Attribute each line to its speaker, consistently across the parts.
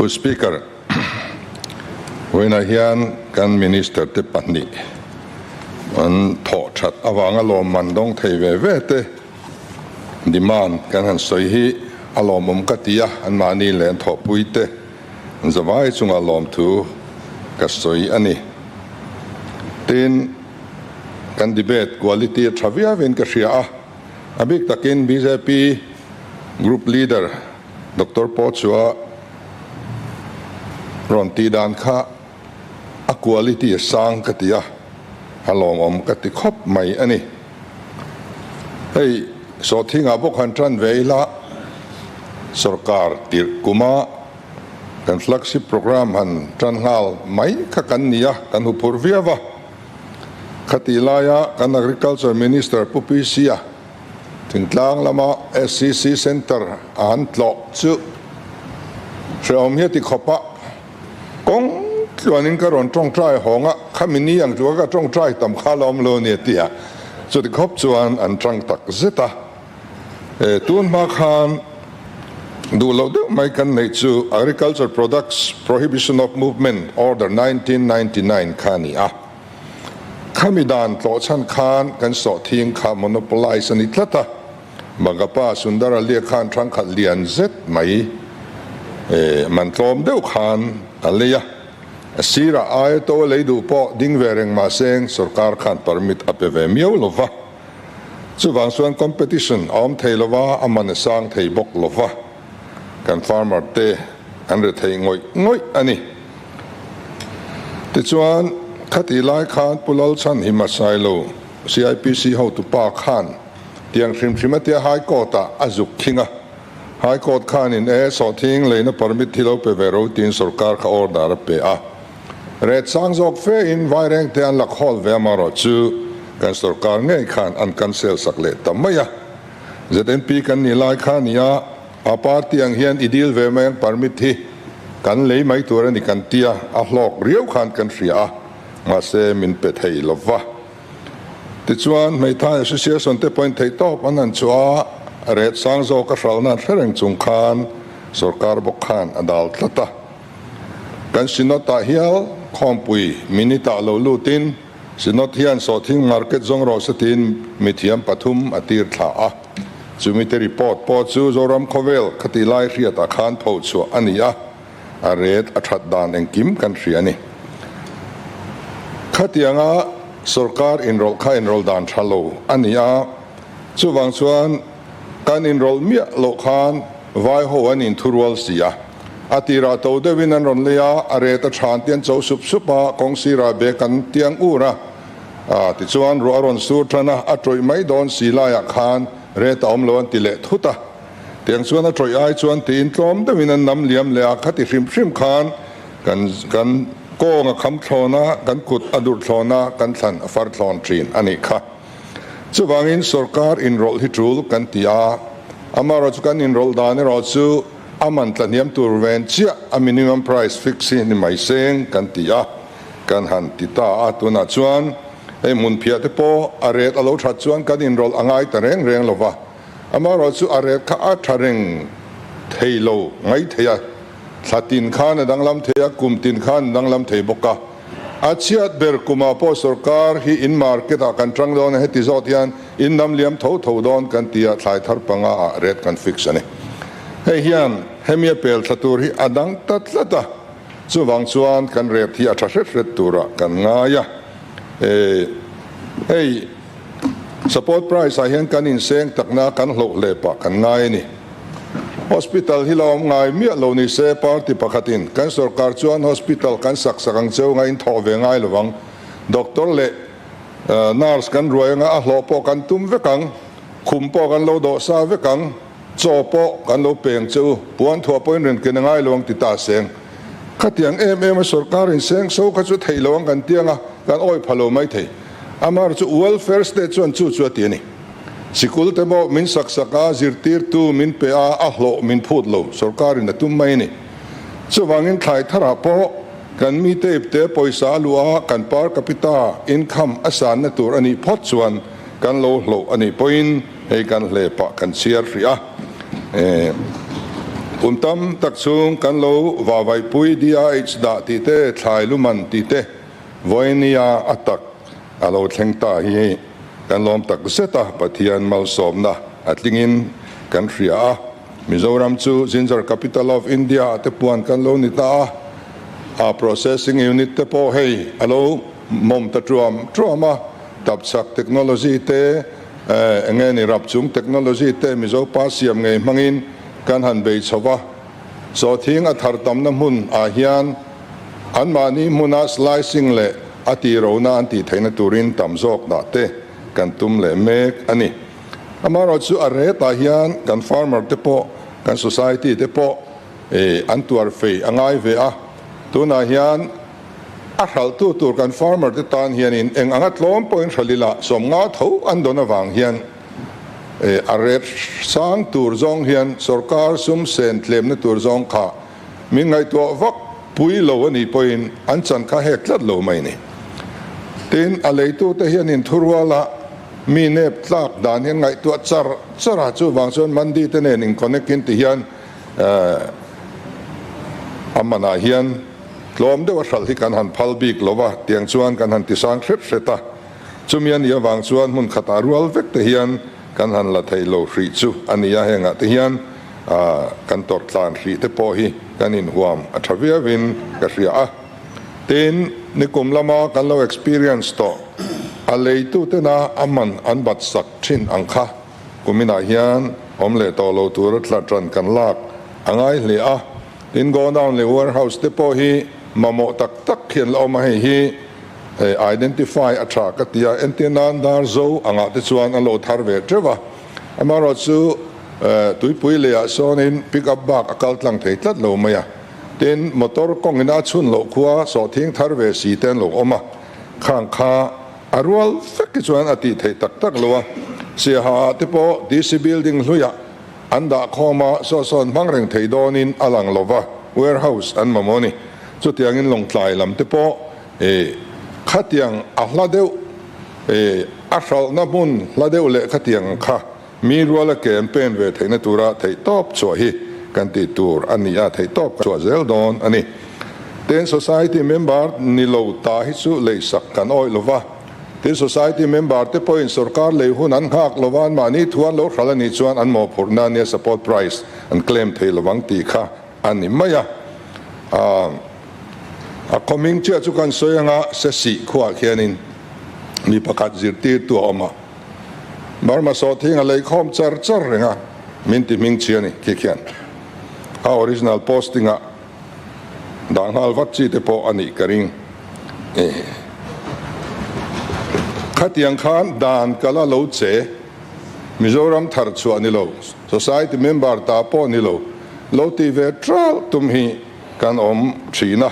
Speaker 1: Pu Speaker, vawiinah hian kan Minister te pahnih an thawh that avanga lawmman dawng thei ve ve te demand kan han sawi hi a lawmawm ka ti a, anmahni leh an thawhpui te zavai chunga lawmthu ka sawi a ni. Tin, kan debate quality a tha viauin ka hria a, a bik takin bjp group leader Doctor Pawchua rawn tih dan kha a quality a sang ka ti a, a lawmawm ka ti khawp mai a ni. Hei sawhthingah bawk han tan ve ila, sorkar tirh kuma kan flagship programme han tan nghal mai kha kan ni a, kan huphurh viau a. Khatih laia kan Agriculture Minister Pu PC-a thingtlang lama SCC Centre a han tlawh chu hrehawm hi a ti khawp a, kawng tluanin ka rawn tawngtai hawng a, khami ni ang tlua ka tawngtai tam kha la awm lo a ni a ti a, chuti khawp chuan an tang tak zet a. E, tun hma khan duh loh deuh mai kan neih chu Agriculture Products Prohibition of Movement Order 1999 kha a ni a. Khami dan tlawh chhan khan kan sawhthing kha monopolize a ni tlat a, Bangapa Sundaralia khan thangkhat lian zet mai man tlawm deuh khan a lei a, a sirah aia to a lei duh pawh ding ve reng mahse sorkar khan permit a pe ve miau lo va. Chuvang chuan competition a awm thei lo va, a man a sang thei bawk lo va, kan farmer te an ri thei ngawih ngawih a ni. Tichuan, khatih lai khan Pu Lalchhan Himasailo, CIPC hotupa khan tiang hrim hrim atia High Court ah a zuk khing a, High Court khanin e sawhthing leina permit hi lo pe ve ro tiin sorkar kha order a pe a. Ret sang zawk fe in vaireng te an la khawl ve amarawh chu kan sorkar ngei khan an cancel sak leh ta mai a. ZNP kan nih lai kha nia a party ang hian i deal ve mai ang permit hi kan lei mai tur a ni kan tia a hlawk riau khan kan hria a mahse min pe thei lova. Tichuan Hmeithai Association te pawhin theihtawp an han chhuah a, ret sang zawk a hralhna an hre reng chung khan sorkar bawk khan a dal tlat a. Kan Synod ah hial khawmpui minute ah lo lutin Synod hian sawhthing market zawng rawh se tiin mithiam pathum a tir thla a. Chumite report pawh chu Zoram khawvel khati lai hriatah khan pho chhuah a ni a, a ret a that dan engkim kan hria a ni. Khatianga sorkar inrawlh kha inrawlh dan tha lo a ni a, chuvang chuan kan inrawlh miah loh khan vai ho an inthurual si a. A tirah to deuhin an rawn lei a, a ret a than te an cho sup sup a, kawng sirah bag an tiang ur a. A tichuan ruah a rawn sur tan a, a tawih mai dawn si laiah khan ret a awm lo an ti leh thut a. Tiang chuan a tawih ai chuan tiin tlawm deuhin an nam liam leh a, khati hrim hrim khan kan kan kawng a kham thlawn a, kan kut a dur thlawn a, kan thlan a far thlawn thin a nih kha. Chuvangin sorkar inrawlh hi tul kan ti a, amaherawhchu kan inrawlh dan erawh chu a man tlahniam tur ven chiah a minimum price fix hi ni mai seng kan ti a, kan han ti ta a, tunah chuan hei hmun phiah te pawh a ret a lo that chuan kan inrawlh a ngai ta reng reng lo va, amaherawhchu a ret kha a tha reng thei lo ngai thei a, thla tin khan a danglam thei a, kum tin khan a danglam thei bawk a, a chhiat ber kumah pawh sorkar hi in market ah kan tang dawn a, heti zawt hian in lam liam tho tho dawn kan ti a, thlai thar panga ah ret kan fix a ni. Hei hian hemi a pel thla tur hi a dang ta tlat a, chuvang chuan kan ret hi a tha hret hret turah kan ngai a. E, hei support price ah hian kan inseng takna kan hloh hle pah kan ngai a ni. Hospital hi la awm ngai miah lo ni se party pakhatin kan sorkar chuan hospital kan sak sak ang cheu nga in thawh ve ngai lovang. Doctor leh nurse kan ruai anga a hlawh pawh kan tum vek ang, khum pawh kan lo dawh sa vek ang. Chaw pawh kan lo peng che u, puan thuah pawhin rawn ken a ngai lo ang ti ta seng. Khatiang em em a sorkar in seng so kha chu theih lo ang kan tiang a, kan awih pha lo mai thei. Amar chu welfare state chuan chu chu a ti a ni. Sikul te pawh min sak sak a, zirtirtu min pe a, a hlawh min phut lo, sorkar in a tum mai a ni. Chuvangin thlai tharah pawh kan mi te ipte pawisa a luh a, kan per capita income a sanna tur a nih phawt chuan kan lo hlawh a nih pawhin, Hei kan hle pah kan chhiar hrih a, Kum tam tak chhung kan lo vavaihpui DRH dah tih te, thlai luman tih te vawinia a tak a lo thleng ta hi kan lawm tak zet a, Pathian malsawmna a tlingin kan hria a. Mizoram chu Ginger Capital of India ah te puan kan lo ni ta a, a processing unit te pawh hei a lo mawm ta tuam tuam a, tapchhak technology te, eng nge ni rap chung technology te Mizo pa siam ngei hmangin kan han bei chho va, sawhthing a thar tamna hmun ah hian anmahni hmuna slicing leh a tihrohna an tih theihna turin tam zawk dah te kan tum leh mek a ni. Amaherawhchu chu a retah hian kan farmer te pawh, kan society te pawh an tuar fei a ngai ve a. Tunah hian a hralhtu tur kan farmer te tan hianin eng anga tlawm pawhin hralh ila 50 tho an dawn avang hian a ret sang tur zawng hian sorkar sum sen tlemna tur zawng kha min ngaihtuah vak pui lo a nih pawhin an chan kha hek tlat lo mai ni. Tin, a leitute hianin thuruala mi nep tlak dan hian ngaihtuah char char a, chuvang chuan Mandi te nen in connect in ti hian a manah hian tlawm deuh a hralh hi kan han phal bik lo va, tiang chuan kan han tisang hret hret a, chumi a nih avang chuan hmun khatah rual vek te hian kan han la theih lo hrih chu a ni a, hengah te hian kan tawrh tlan hrih te pawh hi kan inhuam a tha viauin ka hria a. Tin, nikum lama kan lo experience tawh, a leitutena a man an bat sak thin ang kha kuminah hian awm leh tawh lo tura tla tan kan lak a ngai hle a. Tin, godown leh warehouse te pawh hi mamawh tak tak hian la awm a, hei hi identify a tha ka ti a, entir nan dar zo angah te chuan an lo thar ve teuh a, amaherawhchu tuipui leiah sawnin pick up bak a kal tlang thei tlat lo mai a. Tin, motor kawngin a chhun loh khua sawhthing thar ve si te an lo awm a, khang kha a rual vek hi chuan a tih theih tak tak lo a. Siaha ah te pawh DC building hluiah an dah khawm a, saw sawn hmang reng thei dawnin a lang lo va, warehouse an mamawh a ni. Chutiangin Lawngtlai lam te pawh khatiang a hla deuh a hralhna hmun hla deuh leh khatiang kha Mi ruala ke an pen ve theihna tura theihtawp chhuah hi kan tih tur a ni a, theihtawp kan chhuah zel dawn a ni. Tin, Society member ni lo ta hi chu leisak kan awih lo va, tin Society member te pawhin sorkar lei hun an nghak lo va, anmahni thu an lo hralh a nih chuan an mawhphurhna nia support price an claim thei lovang tih kha a ni mai a. A khawming chiah chu kan sawi anga Sesih khuaah khianin mi pakhat zirtirtu a awm a. Burma sawhthing a leikhawm char char reng a, min ti hming chi a ni khi khian a original posting ah dah nghal vat chi te pawh a nih ka ring. Khatiang khan dan ka la lo che, Mizoram thar chhuah ni lo, society member ta pawh ni lo, lo ti ve tral tum hi kan awm thin a.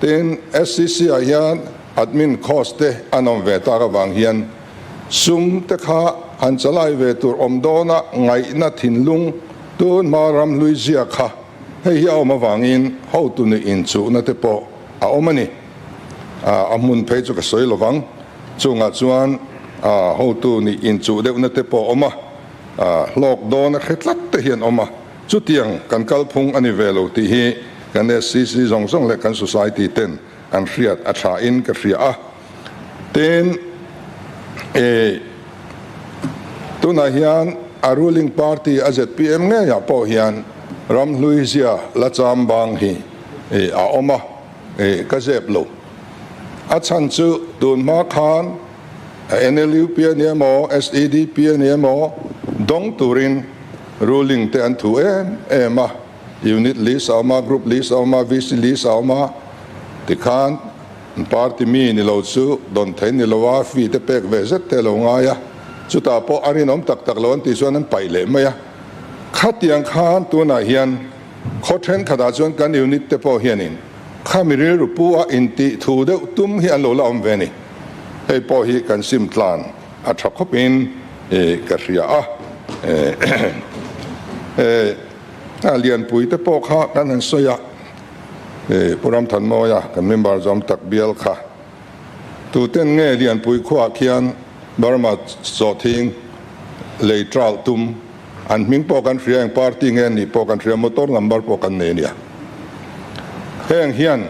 Speaker 1: Tin, SCC ah hian admin cost te an awm ve tak avang hian sum te kha han chalai ve tur awm dawna ngaihna thinlung tun hma ramhlui zia kha hei hi a awm avangin hotu nih inchuhna te pawh a awm a ni. A hmun phei chu ka sawi lovang. Chungah chuan hotu nih inchuh deuhna te pawh a awm a, hlawk dawna hre tlat te hian awm a. Chutiang kan kalphung a ni ve lo tih hi kan SCC zawng zawng leh kan society ten an hriat a tha in ka hria a. Tin, e tunah hian a ruling party a zpm ngeiah pawh hian ramhlui zia la cham bang hi a awm a, e ka zep lo. A chhan chu tun hma khan NLUP a ni emaw, SEDP a ni emaw dawng turin ruling te an thu em em a, unit list a awm a, group list a awm a, VC list a awm a, tikhan party mi ni lo chu dawn thei ni lo a, fee te pek ve zet te a lo ngai a, chutah pawh a rinawm tak tak lo an tih chuan an paih leh mai a. Khatiang khan tunah hian khaw thenkhatah chuan kan unit te pawh hianin kha mi rilru pu a intih thu deuh tum hi an lo la awm ve a ni. Hei pawh hi kan sim tlan a tha khawpin ka hria a. A lianpui te pawh kha kan han sawi a, Pu Ramthanmawia kan member zawm tak bial kha tuten nge lianpui khuaah khian Burma sawhthing lei ṭalh tum. An hming pawh kan hria, eng party nge an nih pawh kan hria, motor number pawh kan nei a nia. Heng hian,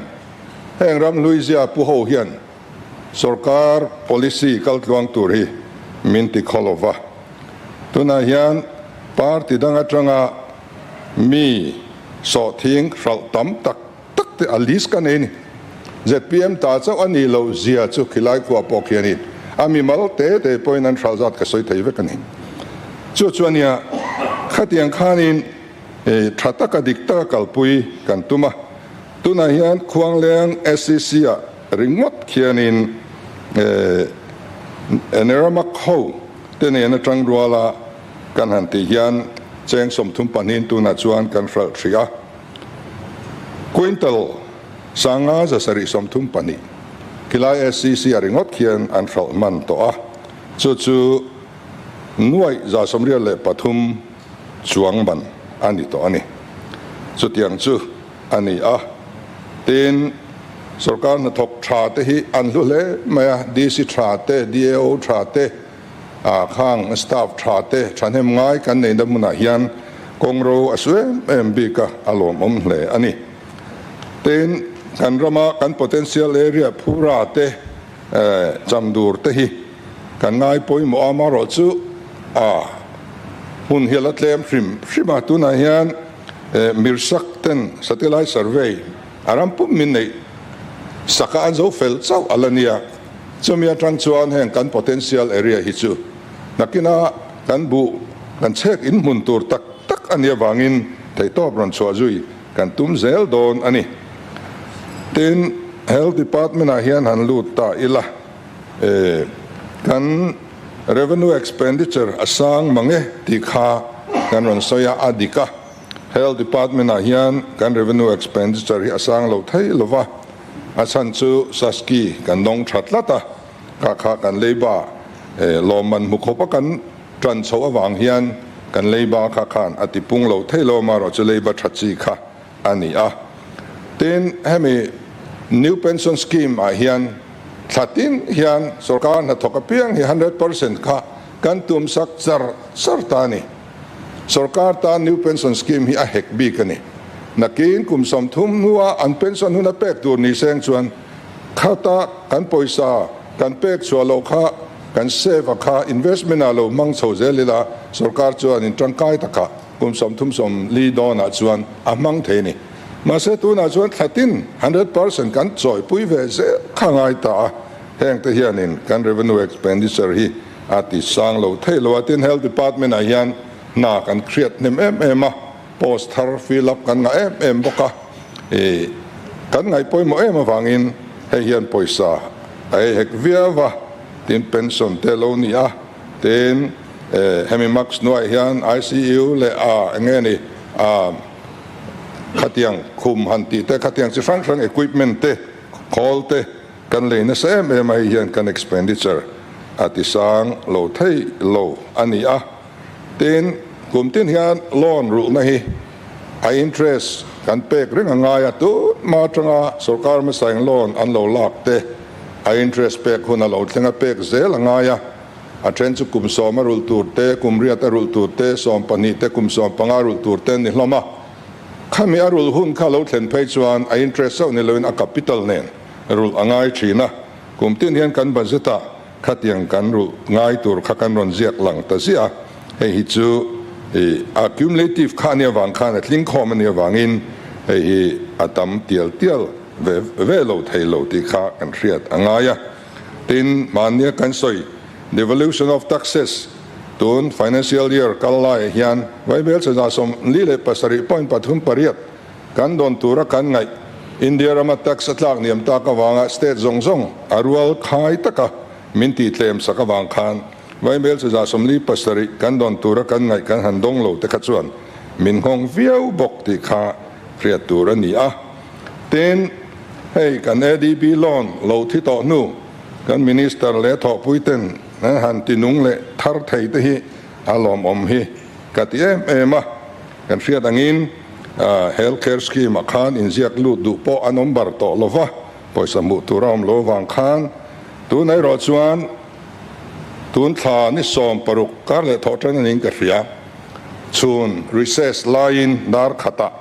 Speaker 1: heng ramhlui zia pu ho hian sorkar policy kal tluang tur hi min ti khaw lo va. Tunah hian party dang atanga mi sawhthing hralh tam tak tak te a list ka nei a ni. Zpm ta chauh a nih loh zia chu khilai khua pawh khianin a mimal te te pawhin an hralh zat ka sawi thei vek a ni. Chu chu a nia, khatiang khanin tha taka dik taka kalpui kan tum a. Tunah hian Khuangleng SCC ah ringawt khianin Neramak ho te nen atang ruala kan han tih hian cheng 30 pahnihin tunah chuan kan hralh hrih a. Quintal 500 732 khilai SCC a ringawt khian an hralh hman tawh a, chu chu nuaih 183 chuang man a ni tawh a ni. Chutiang chu a ni a, tin sorkar hnathawk tha te hi an hlu hle mai a, DC tha te, DAO tha te, Khang staff tha te thahnem ngai kan neihna hmunah hian kawngro a su em em bik a, a lawmawm hle a ni. Tin, kan rama kan potential area Phura te Chamdur te hi kan ngai pawimawh a, amaherawh chu a hmun hi a la tlem hrim hrim a, tunah hian Mirsak ten satellite survey a ram pum min neih sak a, an zo fel chauh a la nia. Chumi atang chuan heng kan potential area hi chu nakina kan buh kan chhek in hmun tur tak tak a nih avangin theihtawp rawn chhuah zui kan tum zel dawn a ni. Tin, Health Department ah hian han lut ta ila e, kan revenue expenditure a sang mang e tih kha kan rawn sawi a, a dik a. Health Department ah hian kan revenue expenditure hi a sang lo thei lova. A chhan chu Saski kan dawng tha tlat a, kha kha kan leiba lawmman hmu khawpa kan tan chhoh avang hian kan leiba kha khan a ti pung lo thei lo amaherawh chu leiba tha chi kha a ni a. Tin, hemi New Pension Scheme ah hian thla tin hian sorkar hnathawk apiang hi 100% kha kan tum sak char char ta a ni. Sorkar tan New Pension Scheme hi a hek bik a ni. Nakin kum 30 hnua an pension hun a pek tur ni seng chuan khata kan pawisa kan pek chhuah loh kha kan save a kha investment ah lo hmang chho zel ila sorkar chuan in tangkai takah kum 30 40 dawnah chuan a hmang thei a ni. Mahse tunah chuan thlatin 100% kan chawipui ve zel kha ngai ta a, heng te hianin kan revenue expenditure hi a ti sang lo thei lo a, tin Health Department ah hian hna kan hriat hnem em em a, post thar fill up kan ngah em em bawk a, ih kan ngaih pawimawh em avangin hei hian pawisa a ei hek viau a, tin pension te lo ni a, tin hemi max hnuaiah hian ICU leh a eng nge ni a khatiang khum han tih te khatiang chi hrang hrang equipment te khawl te Kan lei nasa em em a, hei hian kan expenditure a ti sang lo thei lo a ni a. Tin, kum tin hian loan rulhna hi a interest kan pek reng a ngai a, tun hma atanga sorkar hmasa eng loan an lo lak te a interest pek hun a lo thleng a pek zel a ngai a. A then chu kum 10 a rulh tur te, kum 8 a rulh tur te, 12 te, kum 15 a rulh tur te an ni hlawm a. Khami a rulh hun kha lo thlen phei chuan a interest chauh ni loin a capital nen rulh a ngai thin a, kum tin hian kan budget ah khatiang kan rulh ngai tur kha kan rawn ziak lang ta ziah a, hei hi chu i accumulative kha a nih avang khan a tling khawm a nih avangin hei hi a tam tial tial ve ve lo thei lo tih kha kan hriat a ngai a. Tin, mahnia kan sawi devolution of taxes tun financial year kal laiah hian Vaibel chaza 47.38 Kan dawn tura kan ngaih India rama tax a tlak niam tak avanga state zawng zawng a rual khai taka min tih tlem sak avang khan Vaibel chaza 47 kan dawn tura kan ngaih kan han dawng lo te kha chuan min nghawng viau bawk tih kha hriat tur a ni a. Tin, hei kan ADB loan lo thi tawh hnu kan Minister leh thawhpui ten an han ti nung leh thar thei te hi a lawmawm hi ka ti em em a. Kan hriat angin Health Care Scheme ah khan inziak lut duh pawh an awm bar tawh lo va, pawisa hmuh tur a awm lo avang khan tun erawh chuan tun thla ni 16 kar leh thawh tan a niin ka hria. Chhun recess laiin dar khatah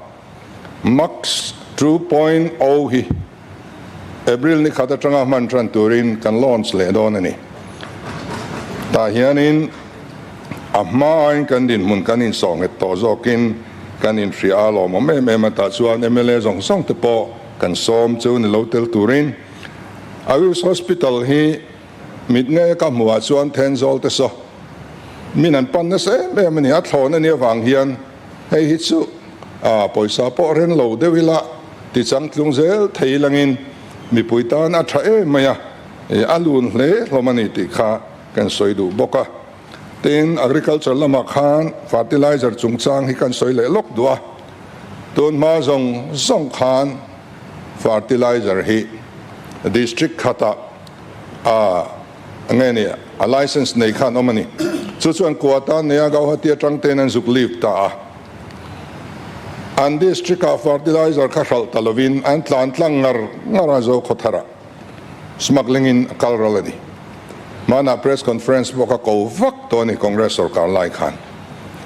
Speaker 1: Max 2.0 hi April ni khat atanga hman tan turin kan launch leh dawn a ni. Tah hianin a hmain kan dinhmun kan insawh nghet tawh zawkin kan inhria a lawmawm em em a, tah chuan mla zawng zawng te pawh kan sawm chu ni lo tel turin. Ayush Hospital hi mit nge ka hmuh ah chuan Thenzawl te saw min an pan nasa em em a ni, a thlawn a nih avang hian hei hi chu pawisa pawh ren lo deuh ila ti changtlung zel thei langin mipui tan a tha em mai a, a lun hle hlawm a ni tih kha kan sawi duh bawk a. Tin, agriculture lamah khan fertilizer chungchang hi kan sawi leh lawk duh a, tun hma zawng zawng khan fertilizer hi district khatah a nge ni a license nei khan awm a ni. Chu chuan quota nei a Gauhati atang ten an zuk leave ta a. An district ah fertilizer kha hralh ta lovin an tlan tlang ngar ngar a Zokhawthar ah smuggling in a kal ral a ni. Hmanah press conference pawh kha ko vak tawh a ni Congress sorkar lai khan.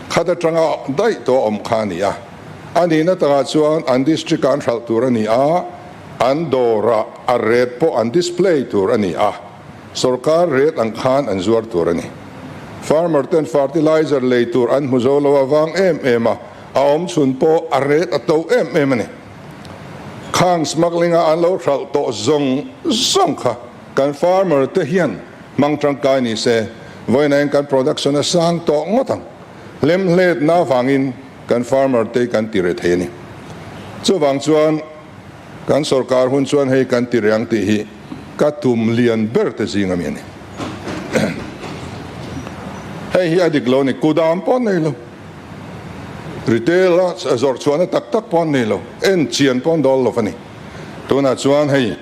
Speaker 1: Khat atanga daih tawh a awm kha a ni a. A nihna takah chuan an district ah an hralh tur a ni a. An dawrah a rate pawh an display tur a ni a, sorkar rate ang khan an zuar tur a ni. Farmer ten fertilizer lei tur an hmu zo lo avang em em a, a awm chhun pawh a rate a to em em a ni. Khang smuggling a an lo hralh tawh zawng zawng kha kan farmer te hian hmang tangkai ni se, vawiin kan production a sang tawh ngawt ang. Hlemhletna avangin kan farmer te kan ti re thei a ni. Chuvang chuan. Kan sorkar hun chuan hei kan ti reng tih hi ka tum lian ber te zing ami a ni. Hei hi a dik lo a ni, kudam pawh an nei lo, retail a zawrh chhuahna tak tak pawh an nei lo, en chian pawh an dawl lo a ni. Tunah chuan hei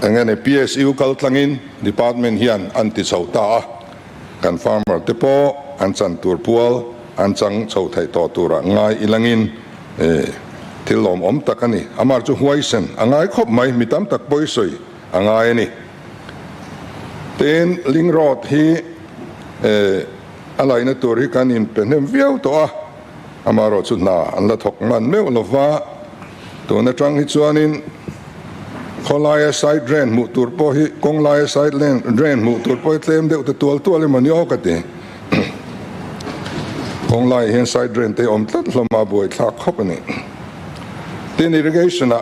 Speaker 1: eng nge ni PSU kal tlangin department hian an ti chho ta a, kan farmer te pawh an chan tur pual an chang chho theih tawh turah ngai ilangin Thil lawmawm tak a ni. Amar chu huaisen a ngai khawp mai, mi tam tak pawi sawi a ngai a ni. Tin, Ling Road hi a laihna tur hi kan inpe hnem viau tawh a, amaherawh chu hna an la thawk hman meuh lo va, tun atang hi chuanin khawlaia side drain hmuh tur pawh hi, kawng laia side drain hmuh tur pawh hi tlem deuh te tual tual emaw ni aw ka ti. Kawng laiah hian side drain te awm tlat hlawm a, buaithlak khawp a ni. Tin, irrigation ah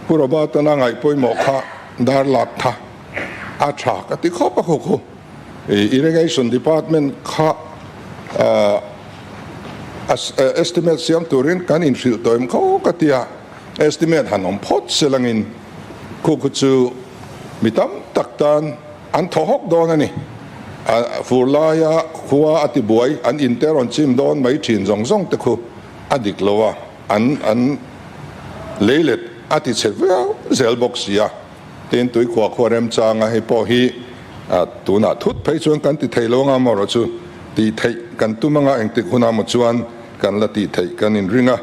Speaker 1: Pu Robert-an a ngaih pawimawh kha dar lak tha a tha ka ti khawp a khukhu. Irrigation department kha estimate siam turin kan inhrilh tawh em kho ka ti a, estimate han awm phawt se langin khukhu chu mi tam tak tan An thaw hawk dawn a ni. A fur laia khua a ti buai, an inte rawn chim dawn mai thin zawng zawng te khu a dik lo a, an an leilet a ti chhe viau zel bawk si a. Tin, tuikhuah khua remchanga hei pawh hi tunah thut phei chuan kan ti thei lo anga maw erawh chu tih theih kan tum anga engtik hunah maw chuan kan la tih theih kan inring a.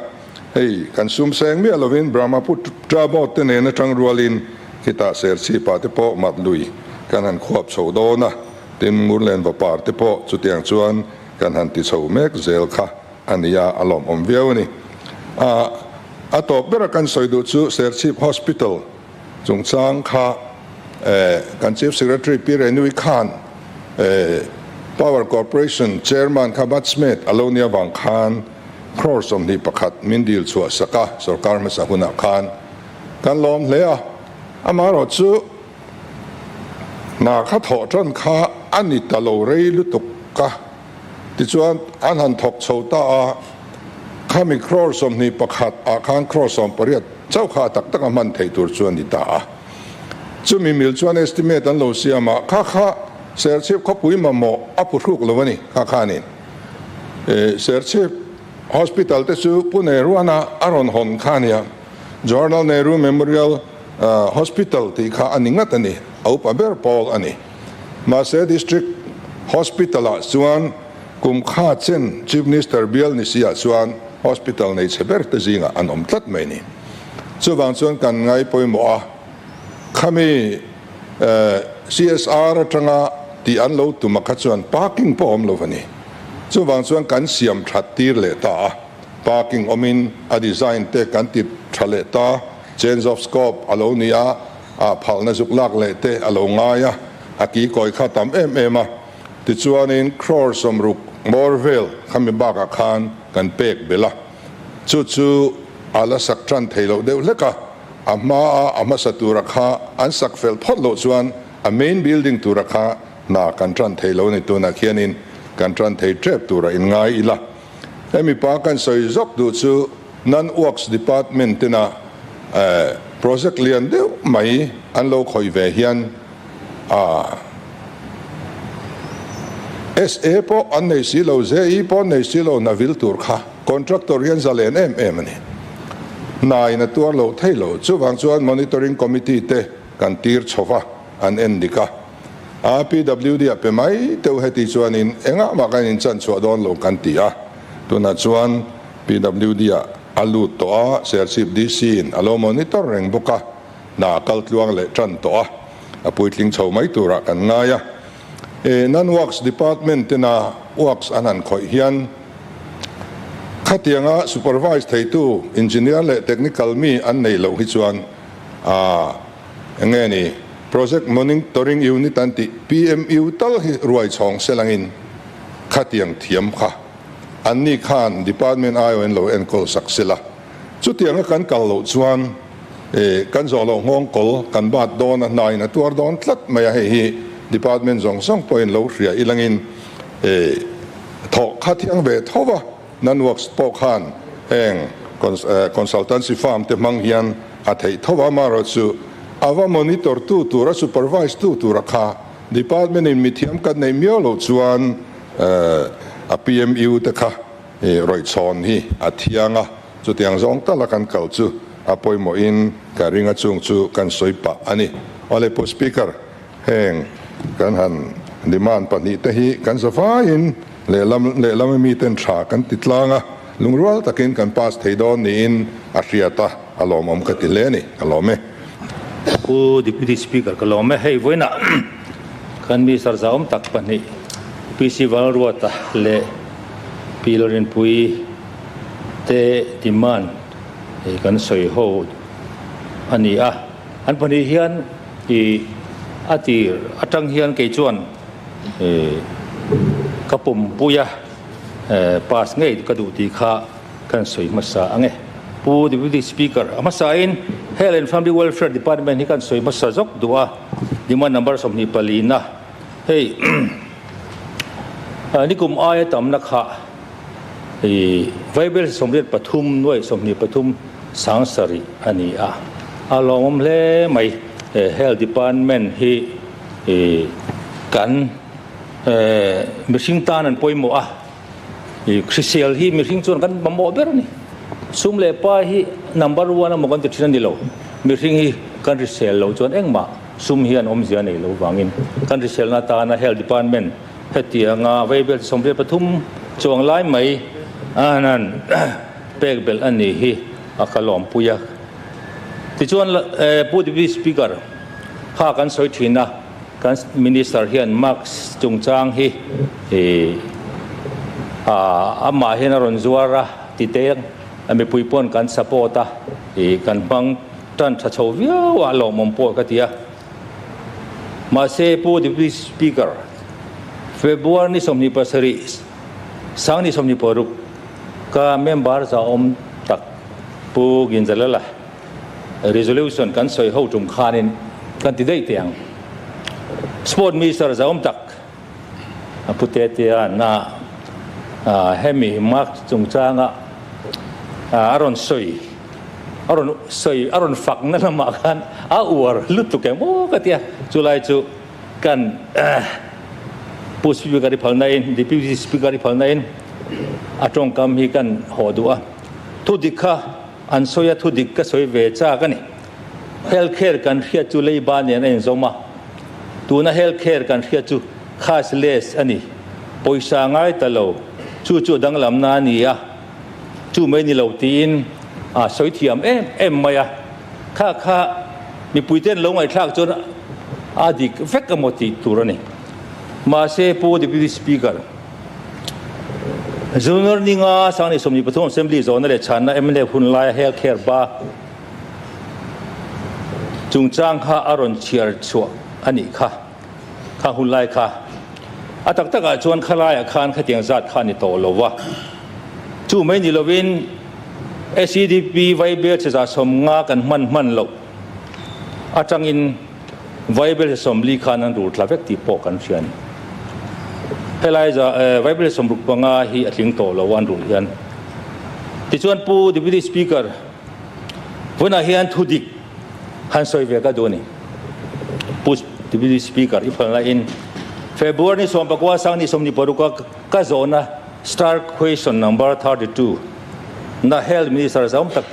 Speaker 1: Hei, kan sum seng miah lovin Brahmaputra boat te nen atang rualin khitah Serchhipa te pawh mat lui kan han khuap chho dawn a, tin Ngurlen Vapar te pawh chutiang chuan kan han ti chho mek zel kha a ni a, a lawmawm viau a ni. A, a tawp bera kan sawi duh chu Serchhip Hospital chungchang kha kan Chief Secretary Pi Renui khan Power Corporation Chairman kha batchmate a lo nia vang khan Crore 21 min dil chhuah sak a, sorkar hmasa hunah khan kan lawm hle a, amaherawhchu hna kha thawh tan kha a ni ta lo rei lutuk a, tichuan an han thawk chho ta a, khami crore 21 ah khan crore 18 chauh kha a tak tak a hman theih tur chu a ni ta a, chumi mil chuan estimate an lo siam a, kha kha Serchhip khawpui mamawh a phuhruk lo a ni, kha khanin. Serchhip Hospital te chu Pu Nehruana a rawn hawn kha a nia. Jawaharlal Nehru Memorial Hospital tih kha a ni ngat a ni, a upa ber pawl a ni. Mahse District Hospital ah chuan kum kha chen Chief Minister bial ni si ah chuan hospital nei chhe ber te zingah an awm tlat mai ni. Chuvang chuan kan ngai pawimawh a, khami CSR atanga tih an lo tum a kha chuan parking pawh awm lo a ni. Chuvang chuan kan siam that tir leh ta a, parking awmin a design te kan ti tha leh ta, change of scope a lo ni a, ah phalna zuk lak leh te a lo ngai a, a ki kawi kha tam em em a. Tichuanin crore 60 bawr vel khami bakah khan kan pek belh a, chu chu a la sak tan thei loh deuh hlek a, a hmaa a hmasa tura kha an sak fel phawt loh chuan a main building tura kha hna kan tan thei lo a ni. Tunah khianin kan tan thei tep tura inngai ila. Hemi pa kan sawi zawk duh chu Non-Works Department tena project lian deuh mai an lo khawih ve hian a SA pawh an nei si lo, JE pawh an nei si lo, hna vil tur kha contractor hian zalen em em a ni. Hna in a tuar lo thei lo. Chuvang chuan Monitoring Committee te kan tir chho va, an en dik a. A PWD ah pe mai teuh heti chuanin engah mah kan inchan chhuah dawn lo kan ti a. Tunah chuan PWD ah a lut tawh a, Serchhip DC in a lo monitor reng bawk a, hna a kal tluang leh tan tawh a, a puitling chho mai turah kan ngai a. E Non-Works Department tena works an han khawih hian khatianga supervise theitu engineer leh technical mi an nei loh hi chuan a eng nge ni Project Monitoring Unit an tih PMU tal hi ruai chhawng selangin khatiang thiam kha anni khan department aiawhin lo enkawl sak sela. Chutianga kan kal loh chuan kan zawh loh nghawng kawl kan bat dawn a, hnain a tuar dawn tlat mai a, hei hi department zawng zawng pawhin lo hria ilangin thawh kha thiang ve tho va, Non-Works pawh khan heng consultancy firm te hmang hian a theih tho va, amaherawhchu a va monitor tu tur a supervise tu tura kha department in mithiam kan neih miau loh chuan a PMU te kha Rawihchhawn hi a thiang a, chutiang zawng tala kan kal chu a pawimawhin ka ring a chung chu kan sawi pah a ni. Awle Pu Speaker, heng kan han demand pahnihte hi kan zavaiin lehlam lehlam a miten tha kan ti tlang a, lungrual takin kan pass thei dawn niin a hriat a, a lawmawm ka ti hle a ni, ka lawm e.
Speaker 2: Pu Deputy Speaker ka lawm e, hei vawiinah kan Minister zahawm tak pahnih PC Valruata leh Pi Lalrinpuii te demand hi kan sawi ho a ni a, an pahnih hian ih a tir atang hian kei chuan ih ka pumpuia pass ngei ka duh tih kha kan sawi hmasa ang e. Pu Deputy Speaker, a hmasain Health and Family Welfare Department hi kan sawi hmasa zawk duh a, demand number 24 na hei Nikum aia tamna kha i Vaibel 83 nuai 23 sangsarih a ni a, a lawmawm hle mai. Health Department hi kan mihring tan an pawimawh a, hrisel hi mihring chuan kan mamawh ber a ni. Sum leh pa hi number one emaw kan ti thin a ni lo, mihring hi kan hrisel loh chuan engmah Sum hian awmzia nei lo vangin kan hriselna atana Health Department hetianga vaibel 83 chuang lai mai an han pek belh a nih hi a ka lawmpui a. Tichuan Pu Deputy Speaker kha kan sawi thin a, kan Minister hian mask chungchang hi amah hian a rawn zuar a ti teng a, mipui pawn kan support a, kan hmang Tan tha chho viau a lawmawm pawh ka ti a. Mahse Pu Deputy Speaker, February ni 27, sang ni 26 ka member zahawm tak Pu Ginzalala resolution kan sawi ho tum khanin kan ti daih teh ang. Sport Minister zahawm tak Pu Tetea na hemi mark chungchanga a rawn sawi a rawn sawi a rawn fak na lamah khan a uar lutuk em aw ka tia chulai chu kan Pu Speaker i phalna in Deputy Speaker i phalna in a tawngkam hi kan haw duh a thu dik kha an sawi a thu dik ka sawi ve chak a ni health care kan hriat chu leiba nen a inzawm a tuna health care kan hriat chu cashless a ni pawisa ngai ta lo chu chu a danglamna a ni a. Chu mai ni lo tiin a sawi thiam em em mai a, kha kha mipuite'n lo ngaihthlak chuan a dik vek emaw tih tur a ni. Mahse Pu Deputy Speaker, Junior ninga 2023 Assembly zawhna leh chhanna mnf hun laia Health Care ba chungchang kha a rawn chhiar chhuah a nih kha. Kha hun lai kha a tak takah chuan khalaiah khan khatiang zat kha a ni tawh lo va. Chu mai ni lovin SEDP Vaibel che 150 kan hman hman loh atangin Vaibel che 40 khan an rul tla vek tih pawh kan hria a ni. Helai Vaibel che 65 hi a tling tawh lo a an rul hian. Tichuan Pu Deputy Speaker, vawiinah hian thudik han sawi ve ka duh a ni. Pu Deputy Speaker, i phalna in February ni 19 sang ni 26 a ka zawhna Star Question Number 32 na Health Minister zam tak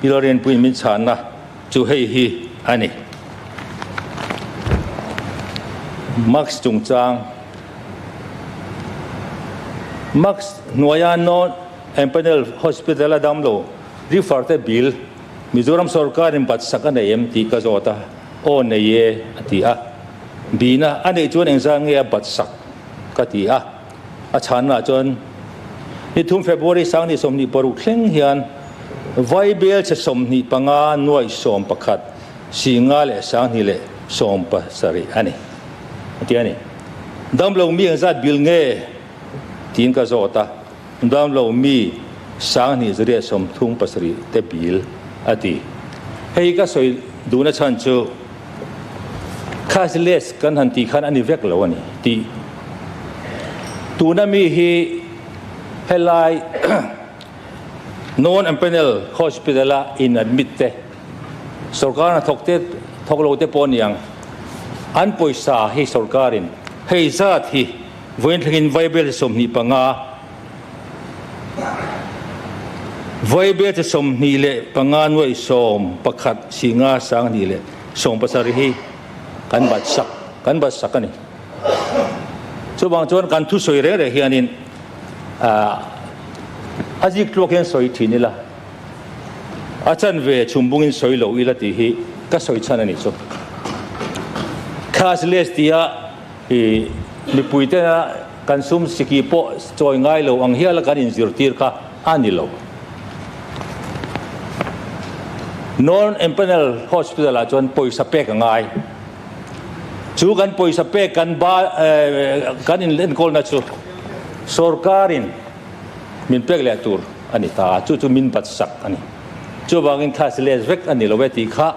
Speaker 2: Pi Lalrinpuiin min chhanna chu hei hi a ni. Mask chungchang Mask hnuaia Non Empanel Hospital a damlo refer te bill Mizoram sorkarin bat sak a nei em tih ka zawt a, aw nei e a ti a. Bina a neih chuan engzah nge a bat sak ka ti a. A chhanna chuan ni thum February 2026 thleng hian Vaibel chhe 25 nuaih 11 50 leh 27 a ni a ti a ni. Damlo mi engzat bil nge tiin ka zawt a. Damlo mi 2837 te bil a ti. Hei ka sawi duhna chhan chu cashless kan han tih khan a ni vek lo a ni tih. Tuna mi hi helai non-empanel hospital a in admit te, sorkar hnathawk te thawk lo te pawh a ni ang, an pawisa hi sorkarin hei zat hi Vawiin thlengin Vaibel 25, Vaibel 25 nuaih 11 singa 20 leh 17 hi kan bat sak, kan bat sak a ni. Chuvang chuan kan thusawi reng reng hianin a zik tluak hian sawi thin ila, a chanve chhumbungin sawi lo ila tih hi ka sawi chhan a ni chu. Cashless tia I mipuitena kan sum siki pawh chawi ngai lo ang hiala kan inzirtir kha a ni lo. Non Empanel Hospital ah chuan pawisa pek a ngai. Chu kan pawisa pek kan ba kan inenkawlna chu sorkarin min pek leh tur a ni ta a, chu chu min bat sak a ni. Chuvangin cashless vek a ni lo e tih kha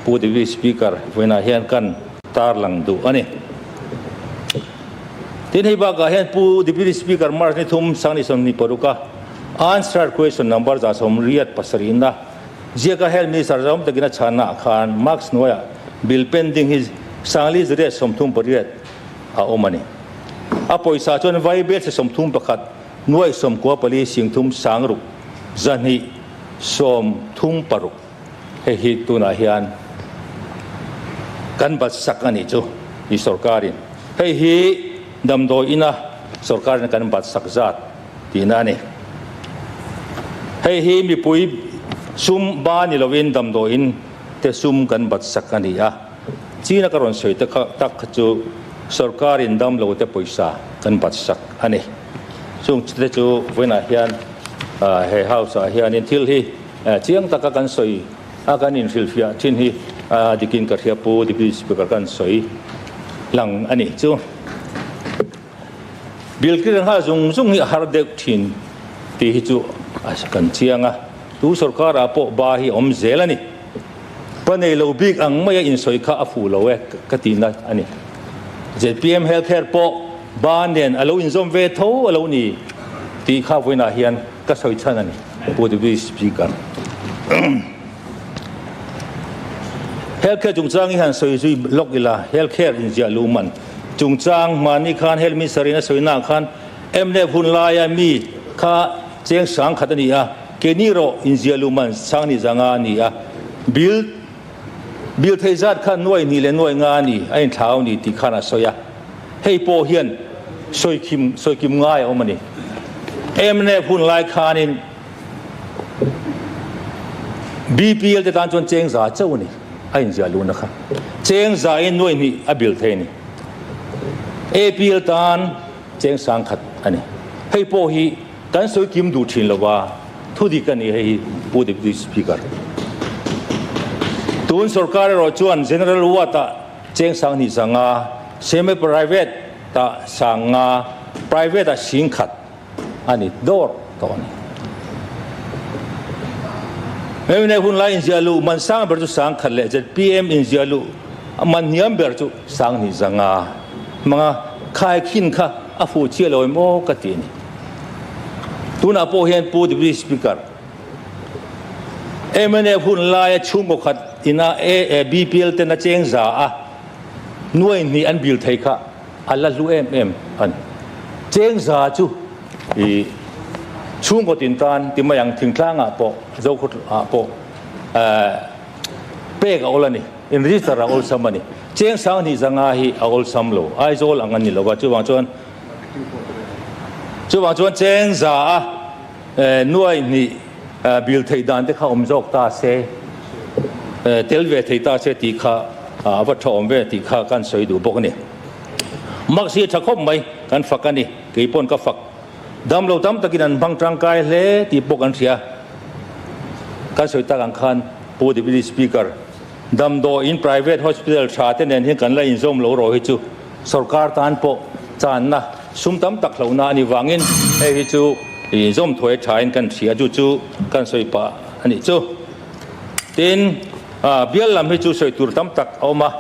Speaker 2: Pu Deputy Speaker vawiinah hian kan tarlang duh a ni. Tin hei bakah hian Pu Deputy Speaker March ni thum 2026 a Answer Question Number 187 na ziaka Health Minister zawm takin a chhanna ah khan marks hnuaiah bill pending hi 5438 a awm a ni. A pawisa chuan Vaibel se 31 nuaih 94 singthum sangruk 200 36. Hei hi tunah hian kan bat sak a nih chu i sorkarin. Hei hi damdawi ina sorkarin kan bat sak zat tihna a ni. Hei hi mipui sum ba ni lovin damdawi in te sum kan bat sak a ni a. China ka rawn sawi tak kha chu sorkarin damlo te pawisa kan bat sak a ni. Chung te chu vawiinah hian he house ah hianin thil hi Chiang taka kan sawi a kan inhrilhfiah thin hi a dikin ka hria Pu Deputy Speaker kan sawi lang a nih chu. Bill clear nghal zung zung hi a har deuh thin tih hi chu kan chiang a, tu sorkar ah pawh ba hi a awm zel a ni. Pa nei lo bik ang maia insawi kha a fuh lo e ka tihna a ni. Zpm Healthcare pawh ba nen a lo inzawm ve tho a lo ni tih kha vawiinah hian Ka sawi chhan a ni, Pu Deputy Speaker. Healthcare chungchang hi han sawi zui lawk ila, healthcare inziah luh man chungchang hmani khan Health Minister in a sawi naah khan mnf hun laia mi kha cheng 10,000 a ni a, keini erawh inziah luh man 25,000 a ni a, bill bill theih zat kha 2,000 leh 5,000 a ni, a inthlau a ni tih khan a sawi a. Hei pawh hian sawikim sawikim ngai a awm a ni. Mnf hun lai khanin BPL te tan chuan cheng za chauh a ni a inziah luhna kha. Cheng za in 2,000 a bil thei a ni. APL tan cheng 10,000 a ni. Hei pawh hi kan sawi kim duh thin lo a, thu dik a ni hei hi Pu Deputy Speaker. Tun sorkar erawh chuan General Ward ah cheng 2000 zanga, semi private ah 500, private ah 10,000 a ni dawr tawh a ni. Mna hun lai inziah luh man sang ber chu 10,000 leh zpm inziah luh man hniam ber chu 2,500 hmanga khaikhin kha a fuh chiah lo em aw ka ti a ni. Tunah pawh hian Pu Deputy Speaker, mnf hun laia chhungkaw khat ina BPL ten a cheng za a nuai hnih an bil thei kha a la hlu em em a ni. Cheng za chu i chhungkaw tin tan ti mai ang thingtlangah pawh Zokhawtah pawh pek a awl a ni, in register a awlsam a ni. Cheng 2000 zanga hi a awlsam lo, Aizawl ang a ni lo va, chuvang chuan chuvang chuan cheng za a nuai hnih bil theih dan te kha awm zawk ta se, tel ve thei ta se tih kha a va tha awm ve tih kha kan sawi duh bawk a ni. Max hi a tha khawp mai, kan fak a ni, kei pawn ka fak. Damlo tam takin an hmang tangkai hle tih pawh kan hria. Kan sawi tak ang khan Pu Deputy Speaker, damdawiin private hospital tha te nen hian kan la inzawm lo rawh hi chu sorkar tan pawh channa sum tam tak hlauhna a ni vangin hei hi chu inzawm thuai thain kan hria chu chu kan sawi pah a nih chu. Tin, bial lam hi chu sawi tur tam tak a awm a,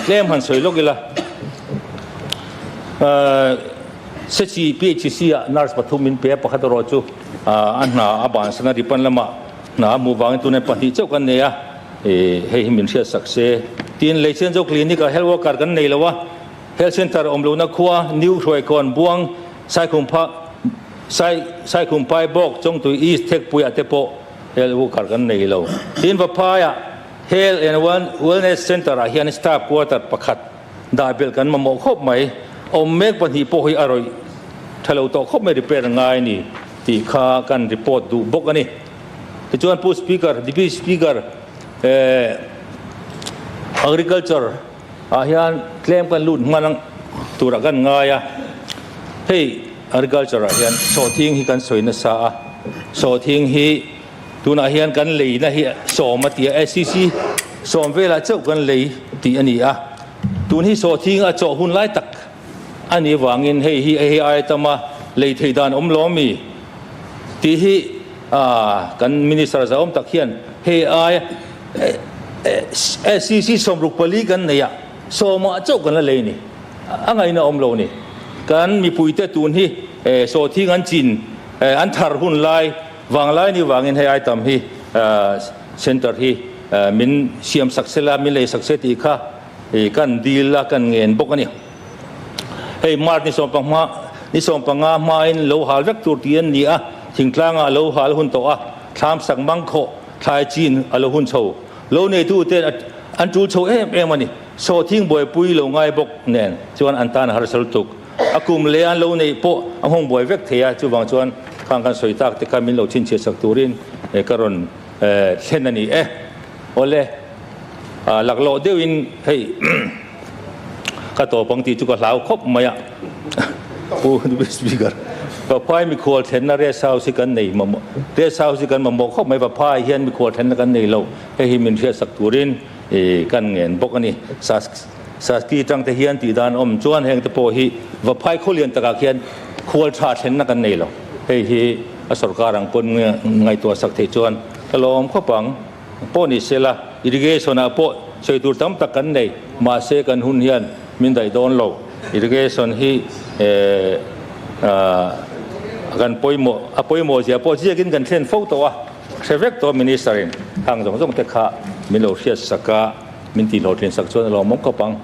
Speaker 2: tlem han sawi lawk ila. Sechi PHC ah nurse pathum min pe a, pakhat erawh chu a hna a bansan a, Ripan lamah hna a hmuh vangin tunah pahnih chauh kan nei a, hei hi min hriatsak se. Tin, Leisenzo Clinic ah health worker kan nei lo a, health centre awm lohna khua New Hruaikawn, Buang, Saikhumphah, Sai, Saikhumphai bawk, Chawngtui East, Thekpuiah te pawh health worker kan nei lo. Tin, Vaphaiah Health and Wellness Centre ah hian staff quarter pakhat Dah belh kan mamawh khawp mai. Awm mek pahnih pawh hi a rawih tha lo tawh khawp mai repair ngai a ni tih kha kan report duh bawk a ni. Tichuan Pu Speaker, Deputy Speaker eh Agriculture ah hian tlem kan lut hman turah kan ngai a. Hei Agriculture ah hian sawhthing hi kan sawi nasa a, sawhthing hi tunah hian kan leina hi sawm a ti a, SCC sawm velah chauh kan lei tih a ni a, tun hi sawhthing a chawh hun lai tak a nih avangin hei hi hei ai tama lei theih dan awm lo ami tih hi kan Minister zahawm tak hian hei ai SCC 64 kan nei a, sawmah chauh kan la lei a ni, a ngaihna awm lo a ni. Kan mipuite tun hi sawhthing an chin an thar hun lai Vanglai ni vangin hei item hi centre hi min siam sak sela, min lei sak se tih kha kan dil a, kan ngen bawk a ni. Hei March ni sawmpanghma ni sawmpanga hmain lo hal vek tur tih an ni a, thingtlangah a lo hal hun tawh a, thlam sak mang khawh thlai chin a lo hun chho. Lo neitu ten an tul chho em em a ni. Sawhthing buaipui lo ngai bawk nen chuan an tan a harsal lutuk. A kum leh an lo neih pawh a nghawng buai vek thei a, chuvang chuan khang kan sawi tak te kha min lo chhinchhiah sak turin ka rawn thlen a ni e. Awle, laklawh deuhin hei ka tawp ang tih chu ka hlau khawp mai a, Pu Deputy Speaker, Vaphai mikhual thlenna rest house hi kan nei mamawh, rest house hi kan mamawh khawp mai, Vaphai hian mikhual thlenna kan nei lo, hei hi min hriatsak turin kan ngen bawk a ni. Sasky tang te hian tih dan awm chuan heng te pawh hi Vaphai khawlian takah khian khual tha thlenna kan nei lo. Hei hi a sorkar ang pawn ngaihtuah sak theih chuan ka lawm khawp ang. Pawh ni sela irrigation ah pawh sawi tur tam tak kan nei, mahse kan hun hian min daih dawn lo. Irrigation hi kan pawimawh a pawimawh zia pawh ziakin kan thlen fo tawh a, hre vek tawh Minister in khang zawng zawng te kha min lo hriat sak a. Min tih hlawhtlin sak chuan a lawmawm khawp ang.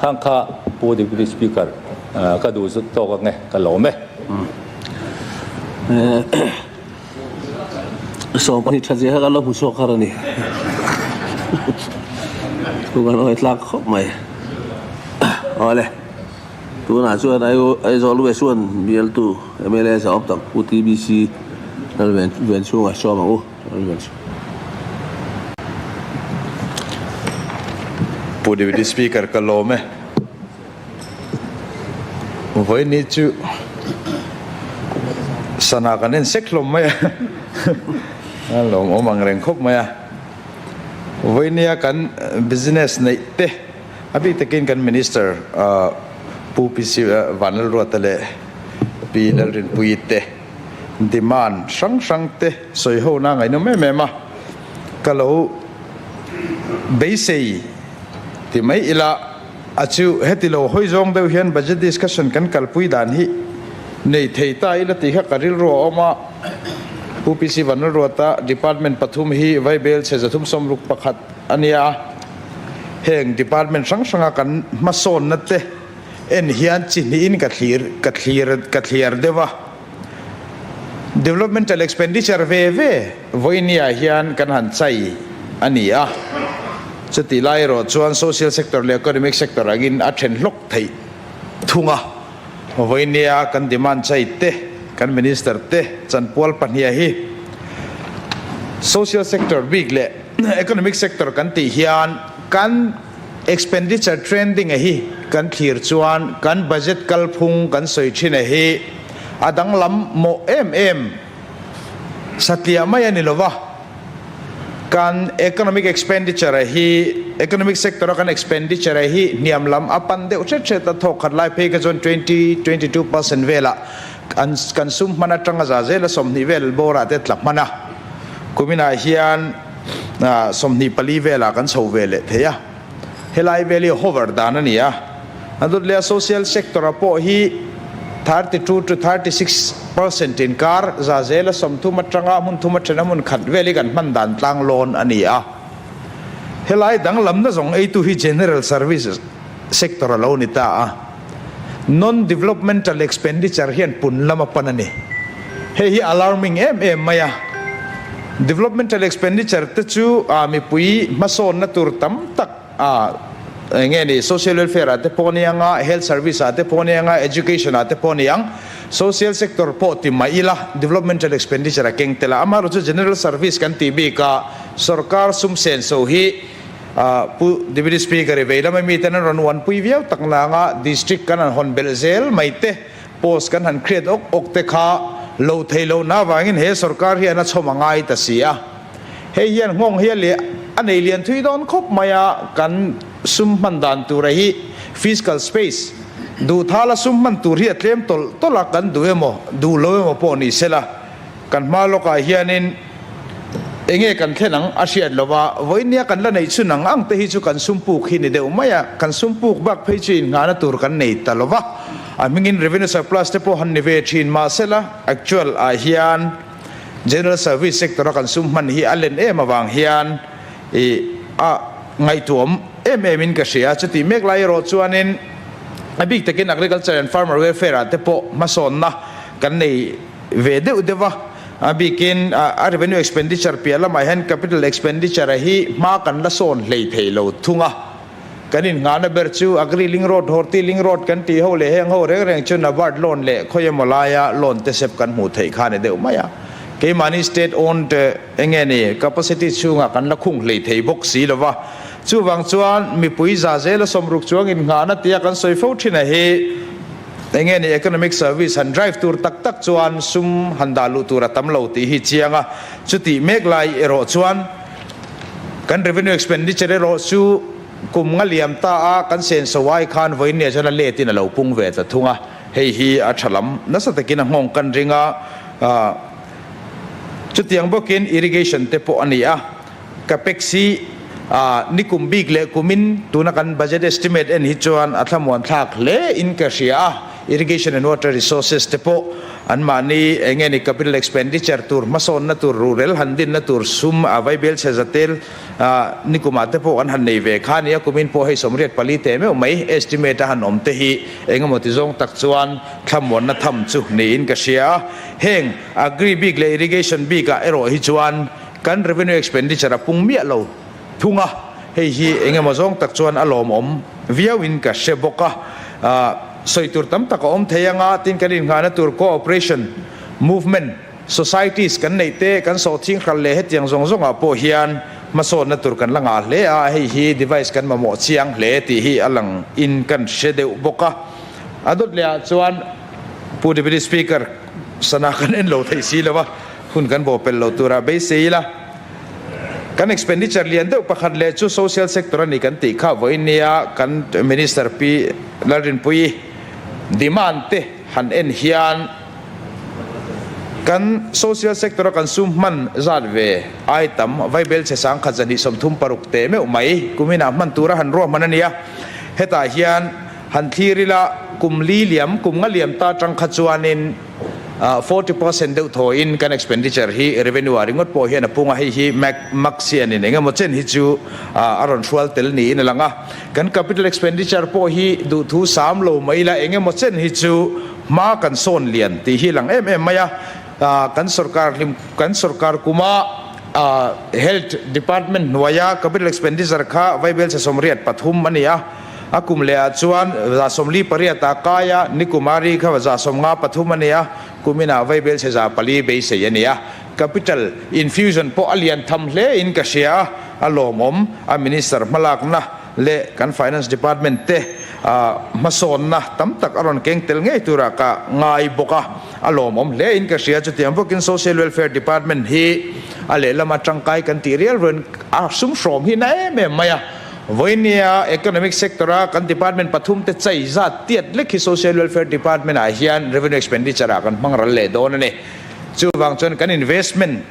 Speaker 2: Khang kha Pu Deputy Speaker ka duh zut tawk ang e, ka lawm e.
Speaker 3: 12 tha zia kha kan lo hmu chhuak har a ni. Thu kan awi tlak khawp mai. Awle, tunah chuan Aizawl West chuan bialtu mla zahawm tak Pu TBC Lalvenchhunga sawm ang u.
Speaker 4: Pu Deputy Speaker ka lawm e. Vawiin ni chu Sana kan en sek hlawm mai a, a lawmawm ang reng khawp mai a. Vawinia kan business neih te a bik takin kan Minister Pu PC Vanlalruata leh Pi Lalrinpuii te demand hrang hrang te sawi ho na ngaihnawm em em a, ka lo beisei ti mai ila. A chu heti lo hawi zawng deuh hian budget discussion kan kalpui dan hi nei thei ta ila tih kha ka rilru a awm a. Pu PC Vanlalruata department pathum hi Vaibel chhe 361 a nia a, heng department hrang hranga kan hmasawnna te en hian chi hnihin ka thlir ka thlir ka thliar deuh a. Developmental expenditure ve ve vawinia hian kan han chai a ni a, chutih lai erawh chuan social sector leh economic sector angin a then hlawk theih thung a. Vawinia kan demand chai te, kan minister te chanpual pahniha hi social sector bik leh economic sector kan tih hian kan Expenditure trending a hi kan thlir chuan kan budget kalphung kan sawi thin a hi a danglam mawh em em satliah mai a ni lova, kan economic expenditure a hi economic sector a kan expenditure a hi hniam lam a pan deuh hret hret a, thawk khat lai phei kha chuan 20, 22% velah an kan sum hman atanga za zela 20 vel bawrah te tla hman a, kuminah hian. 24 velah kan chho ve leh thei a, helai vel hi hover dan a ni a, a dawt leh a social sector ah pawh hi 32 to 36% inkar za zela 30 atanga hmun thum athen a hmun khat vel hi kan hman dan tlang lawn a ni a, helai danglamna zawng eitu hi general service sector a lo ni ta a. Non-developmental expenditure hian pun lam a pan a ni. Hei hi alarming em em mai a. Developmental expenditure te chu mipui hmasawnna tur tam tak eng nge ni social welfare ah te pawh ni ang a, health service ah te pawh ni ang a, education ah te pawh ni ang. Social sector pawh ti mai ila developmental expenditure a keng tel a. Amaherawhchu general service kan tih bik a sorkar sum senso hi Pu Deputy Speaker i vei lama miten an rawn uanpui viau tak nanga District kan han hawn belh zel mai te, post kan han create awk awk te kha lo thei lo na avangin he sorkar hian a chhawm a ngai ta si a. Hei hian nghawng hi a leh a nei lian thui dawn khawp mai a, kan sum hman dan tura hi fiscal space duhthala sum hman tur hi a tlem tawlh tawlh a, kan duh emaw duh lo emaw pawh ni sela. Kan hma lawkah hianin enge kan thlen ang a hriat lo va, vawinia kan la neih chhun ang ang te hi chu kan sum puk hi ni deuh mai a, kan sum puk bak phei chu innghahna tur kan nei ta lo va, a hmingin revenue surplus te pawh han ni ve thin mahsela actual ah hian general service sector a kan sum hman hi a len em avang hian i a ngaihtuahawm em em in ka hria. Chutih mek lai erawh chuanin a bik takin agriculture and farmer welfare ah te pawh hmasawnna kan nei ve deuh deuh a, a bikin a revenue expenditure piah lamah hian capital expenditure a hi hma kan la sawn hlei thei lo thung a, kan innghahna ber chu Agri Link Road, Horti Link Road kan tih ho leh heng ho reng reng chu NABARD loan leh khawi emaw laia loan te sep kan hmuh theih kha a ni deuh mai a, keimahni state owned eng nge ni capacity chhungah kan la khung hlei thei bawk si lo va, chuvang chuan mipui za zela 60 chuang innghahna tia kan sawi fo thin a hi. Enge ni economic service han drive tur tak tak chuan sum han dah luh tur a tam lo tih hi chiang a, chutih mek lai erawh chuan kan revenue expenditure erawh chu kum nga liam ta a kan senso ai khan vawiinnia chuan a let in a lo pung ve ta thung a, hei hi a tha lam nasa takin a nghawng kan ring a, chutiang bawkin irrigation te pawh a ni a. Capex hi nikum bik leh kumin tuna kan budget estimate en hi chuan a thlamuan thlak hle in ka hria a, Irrigation and Water Resources te pawh anmahni eng nge ni capital expenditure tur hmasawnna tur ruhrel han dinna tur sum a vaibel chhe zatel nikumah te pawh kan han nei ve kha nia kumin pawh hei 84 teh meuh mai estimate a han awm te hi engemaw ti zawng tak chuan thlamuanna tham chu niin ka hria a, heng agri bik leh irrigation bikah erawh hi chuan Kan revenue expenditure a pung miah lo thung a, hei hi eng emaw zawng tak chuan a lawmawm viau in ka hre bawk a, sawi tur tam tak a awm thei anga, tin kan innghahna tur cooperation movement societies kan neih te kan sawhthing hral leh hetiang zawng zawngah pawh hian hmasawnna tur kan la ngah hle a, hei hi device kan mamawh chiang hle tih hi a lang in kan hre deuh bawk a, a dawt leh ah chuan Pu Deputy Speaker. Sana kan en lo thei si lo a, hun kan bawhpelh lo tura beisei ila. Kan expenditure lian deuh pakhat leh chu social sector a ni kan tih kha vawiin nia kan Minister Pi Lalrinpuii demand te han en hian kan social sector a kan sum hman zat ve ai tam vaibel chhe sangkhat zahnih 36 teh meuh mai kuminah hman tura han ruahman a nia. Hetah hian Han thlir ila, kum li liam, kum nga liam ta atang kha chuanin 40% deuh thawiin kan expenditure hi revenue ah ringawt pawh hian a pung a, hei hi max hianin eng emaw chen hi chu a rawn hrual tel niin a lang a. Kan capital expenditure pawh hi duhthu sam lo mai ila eng emaw chen hi chu hma kan sawn lian tih hi a lang em em mai a. Kan sorkar hlim, kan sorkar kuma Health Department hnuaia capital expenditure kha vaibelchhe 83 a ni a. A kum leh ah chuan 48 ah kai a, Nikumari kha 53 a ni a, kum inah vaibelchhe 400 beisei a ni a. Capital infusion pawh a lian tham hle in ka hria a, a lawmawm a Minister hmalakna leh kan Finance Department te hmasawnna tam tak a rawn keng tel ngei turah ka ngai bawk a, a lawmawm hle in ka hria. Chutiang bawkin Social Welfare Department hi a lehlama tangkai kan tih rial ruin a sum hrawm hi na em em mai a. Vawinia Economic Sector a kan department pathum te chai zat tiat lek hi Social Welfare Department ah hian Revenue Expenditure ah kan hmang ral leh dawn a ni. Chuvang chuan kan investment,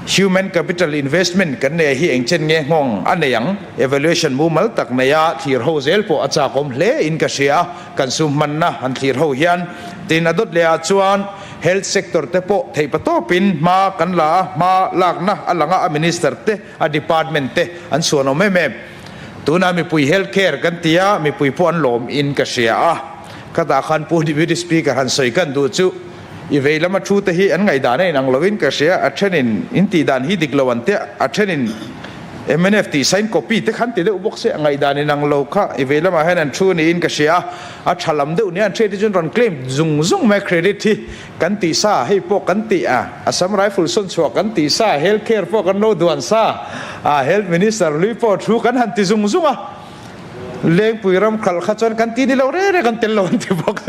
Speaker 4: Human Capital Investment kan nei hi engchen nge nghawng a nei ang? Evaluation mumal tak nei a thlir ho zel pawh a chakawm hle in ka hria a, kan sum hmanna han thlir ho hian. Tin a dawt leh ah chuan Health Sector te pawh theihpatawpin hma kan la a, hma lakna a lang a, a Minister te, A department te an chhuan awm em em. Tunah mipui health care kan ti a, mipui pawh an lawm in ka hria a. Khatah khan Pu Deputy Speaker han sawi kan duh chu i vei lama thu te hi an ngaihdan a inang lo in ka hria, a then in in tih dan hi dik lo an tia, a then in mnf tih sign copy te khan ti deuh bawk se, a ngaihdan inang lo kha i vei lamah hian an thu niin ka hria a, a tha lam deuh nia an hriat hi chuan rawn claim zung zung mai credit hi. Kan tih sa, hei pawh kan tih a, Assam Rifle sawn chhuah kan tih sa, Health Care pawh kan lo duan sa, a Health Minister hlui pawh thu kan han ti zung zung a, Lengpui ram khalh kha chuan kan ti ni lo reng reng kan tel lo an ti bawk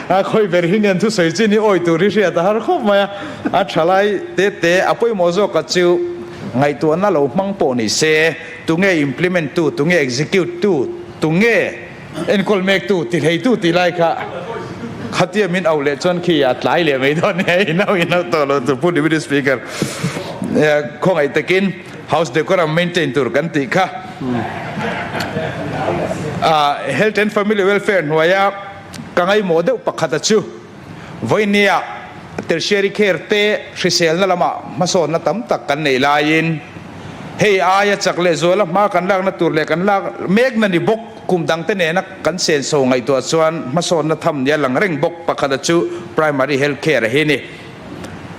Speaker 4: a, khawi ber hi ngen thusawi chin hi awi tur hi hriat a har khawp mai a, a thalai te te a pawimawh zawk a chu ngaihtuahna lo hmang pawh ni se, tunge implement tu, tunge execute tu, tunge. Enkawl mektu, tihleitu tih lai kha khatia min auh leh chuan khi a tlai leh mai dawn nia, in auh in auh tawh lo tur Pu Deputy Speaker khawngaih takin House decorum maintain tur kan tih kha Health and Family Welfare hnuaia ka ngaimawh deuh pakhat a chu vawinia Tertiary Care te hriselna lamah hmasawnna tam tak kan neih laiin hei aia chak leh zuala hma kan lakna tur leh kan lak mekna ni bawk kum dangte nena kan senso ngaihtuah chuan hmasawnna tham nia lang reng bawk pakhata chu Primary Health Care a hi ni.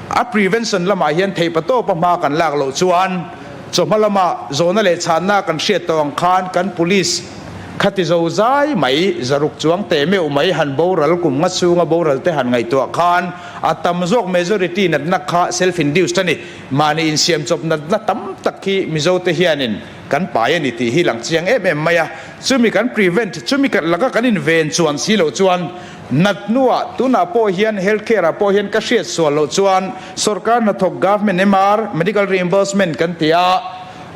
Speaker 4: A prevention lamah hian theihpatawpa hma kan lak loh chuan chawhma lama zawhna leh chhanna kan hriat tawh ang khan kan police khati zo zai mai zaruk chuang teh meuh mai han boral kum nga chhunga boral te han ngaihtuah khan a tam zawk majority natna kha self induced a ni. Mahni insiam chawp natna tam tak hi Mizo te hianin kan pai a ni tih hi lang chiang em em mai a. Chumi kan prevent, chumi laka kan inven chuan si loh chuan Nat hnuah tunah pawh hian health care ah pawh hian ka hriat sual loh chuan sorkar hnathawk government MR, medical reimbursement kan ti a,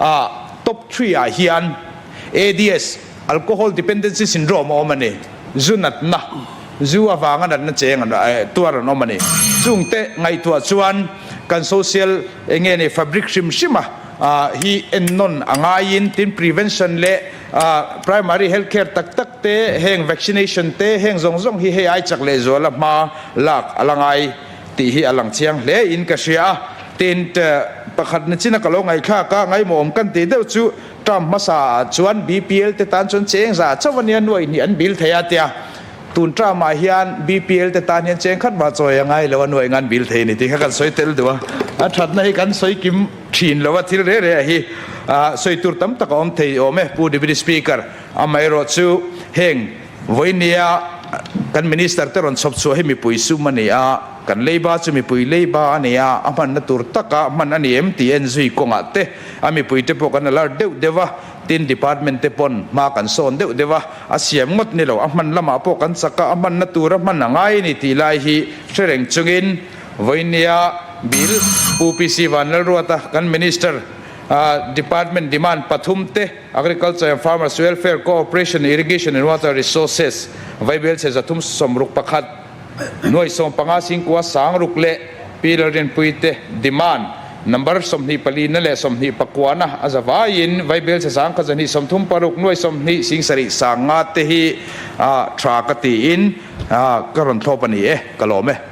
Speaker 4: ah top three ah hian ADS, alcohol dependency syndrome a awm a ni, zu natna, zu avanga natna cheng an tuar an awm a ni. Chungte ngaihtuah chuan kan social eng nge ni fabric hrim hrim a hi ennawn a ngaiin tin prevention leh Primary health care tak tak te, heng vaccination te, heng zawng zawng hi hei ai chak leh zuala hma lak a la ngai tih hi a lang chiang hle in ka hria a. Tin, pakhat na chin a ka lo ngaihthlak a, ngaimawm kan tih deuh chu term hmasa ah chuan BPL te tan chuan cheng za chauh a nia nuaih hnih an bill thei a tia. Tun term ah hian BPL te tan hian cheng khat mah chawi a ngai lo a nuaih ngan bill thei a ni tih kha kan sawi tel duh a. A thatna hi kan sawi kim. Thin lo a thil reh reh hi sawi tur tam tak a awm thei awm e Pu Deputy Speaker. Amaherawh chu heng vawinia Kan Minister te rawn chhawp chhuah hi mipui sum a ni a, kan leiba chu mipui leiba a ni a, a hmanna tur taka hman a ni em tih en zui kawngah te a mipui te pawh kan alert deuh deuh a, tin department te pawn hma kan sawn deuh deuh a, a siam ngawt ni lo, a hman lamah pawh kan chak a, a hmanna tura hman a ngai a ni tih lai hi hre reng chungin vawinia Bill Pu PC Vanlalruata kan Minister Department demand pathum te, Agriculture and Farmers Welfare, Cooperation, Irrigation and Water Resources, Vaibelchhe 361, Nuaisawm panga Singkua Sangruk leh Pi Lalrinpui te demand number 24 na leh 24 na a za vaiin Vaibelchhe sangkhat 236 nuaisawmhnih 75 nga te hi tha ka tiin ka rawn thlawp a ni e, ka lawm e.